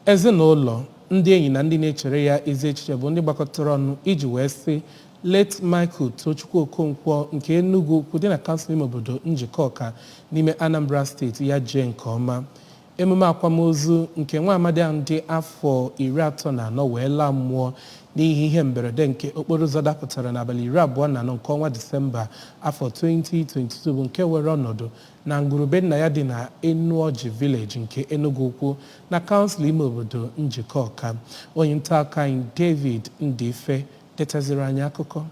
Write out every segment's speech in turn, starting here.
Ezinụlọ, ndị enyi na ndị na-echere ya ezi echiche bụ ndị gbakọtara ọnụ iji wee sị late Michael Tochukwu Okonkwo nke Enugu Ukwu dị na kansụl ime obodo Njikọka n'ime Anambra Steeti ya jee nke ọma. Emume akwamozu nke nwa amadi ahụ dị afọ 34 wee laa mmụọ n'ihi ihe mberede nke okporo ụzọ dapụtara n'abalị 24 nke ọnwa Disemba afọ 2022 bụ nke were ọnọdụ na ngwurube nna ya dị na Enuoji Village nke Enugu Ukwu na kansụl ime obodo Njikọka. Onye nta akụkọ anyị David Ndife detaziri anyị akụkọ.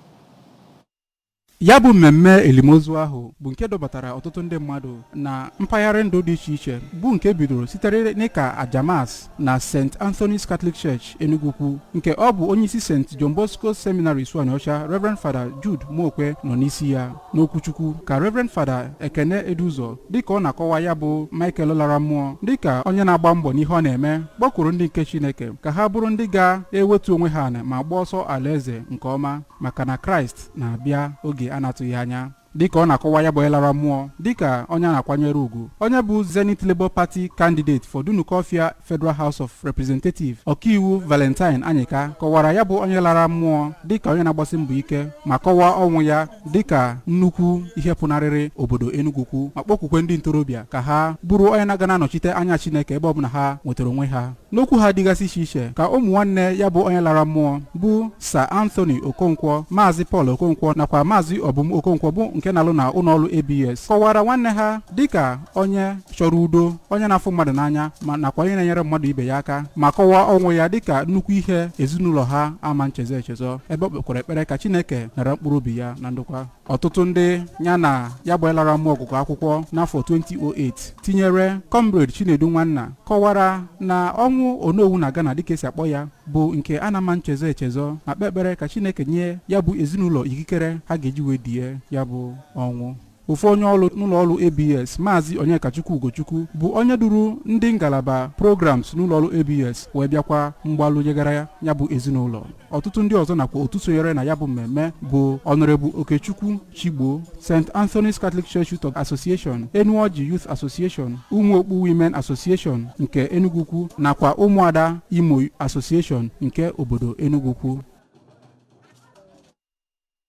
Ya bụ mmemme elimozu ahụ bụ nke dọbatara ọtụtụ ndị mmadụ na mpaghara ndụ dị iche iche, bụ nke bidoro sitere n'ịka aja mass na St. Anthony's Catholic Church, Enugu Ukwu, nke ọ bụ onyeisi St. John Bosco Seminary Isuaniocha, Reverend Father Jude Mokwe, nọ n'isi ya. N'okwuchukwu ka Reverend Father Ekene Eduzo, dịka ọ na-akọwa ya bụ Michael lara mmụọ dịka onye na-agba mbọ n'ihe ọ na-eme, kpọkuru ndị nke Chineke ka ha bụrụ ndị ga-ewetu onwe ha ala ma gbaa ọsọ alaeze nke ọma, maka na Kraịst na-abịa oge a na-atụghị anya. Dịka ọ na-akọwa ya bụ onye lara mmụọ dịka onye a na-akwanyere ugwu, onye bụ Zenith Labour Party candidate for Dunukofia Federal House of Representatives, ọkaiwu Valentine Anyika, kọwara ya bụ onye lara mmụọ dịka onye na-agbasi mbọ ike, ma kọwaa ọnwụ ya dịka nnukwu ihe pụnarịrị obodo Enugu Ukwu, ma kpọkwukwe ndị ntorobịa ka ha bụrụ onye na-aga na-anọchite anya Chineke ebe ọbụla ha nwetara onwe ha. N'okwu ha dịgasị iche iche ka ụmụ nwanne ya bụ onye lara mmụọ, bụ Sir Anthony Okonkwo, Maazị Paul Okonkwo nakwa Maazị Obum Okonkwo, bụ nke na-alụ na ụlọọrụ ABS, kọwara nwanne ha dịka onye chọrọ udo, onye na-afụ mmadụ n'anya, ma nakwa onye na-enyere mmadụ ibe ya aka, ma kọwaa ọnwụ ya dịka nnukwu ihe ezinụlọ ha ama nchezo echezo, ebe ọ kpekwara ekpere ka Chineke nara mkpụrụ obi ya na ndokwa. Ọtụtụ ndị ya na ya bụ lara mmụọ ọgụgụ akwụkwọ n'afọ 2008, tinyere Comrade Chinedu Nwanna, kọwara na ọnwụ Onowu na Ghana, dịka esi akpọ ya, bụ nke a na-ama nchezo echezo, ma kpee ekpere ka Chineke nye ya bụ ezinụlọ ikikere ha ga-eji wee die ya bụ ọnwụ. Ofu onye ọrụ n'ụlọ ọrụ ABS, Maazị Onyekachukwu Ugochukwu, bụ onye duru ndị ngalaba programs n'ụlọ ọrụ ABS wee bịakwa mgbalụ nyegara ya bụ ezinụlọ. Ọtụtụ ndị ọzọ nakwa otu sonyere na ya bụ mmemme bụ Honorable Okechukwu Chigbo, St. Anthony's Catholic Church Youth Association, Enuoji Youth Association, Ụmụokpu Women Association nke Enugu Ukwu nakwa Ụmụada Imo Association nke obodo Enugu Ukwu.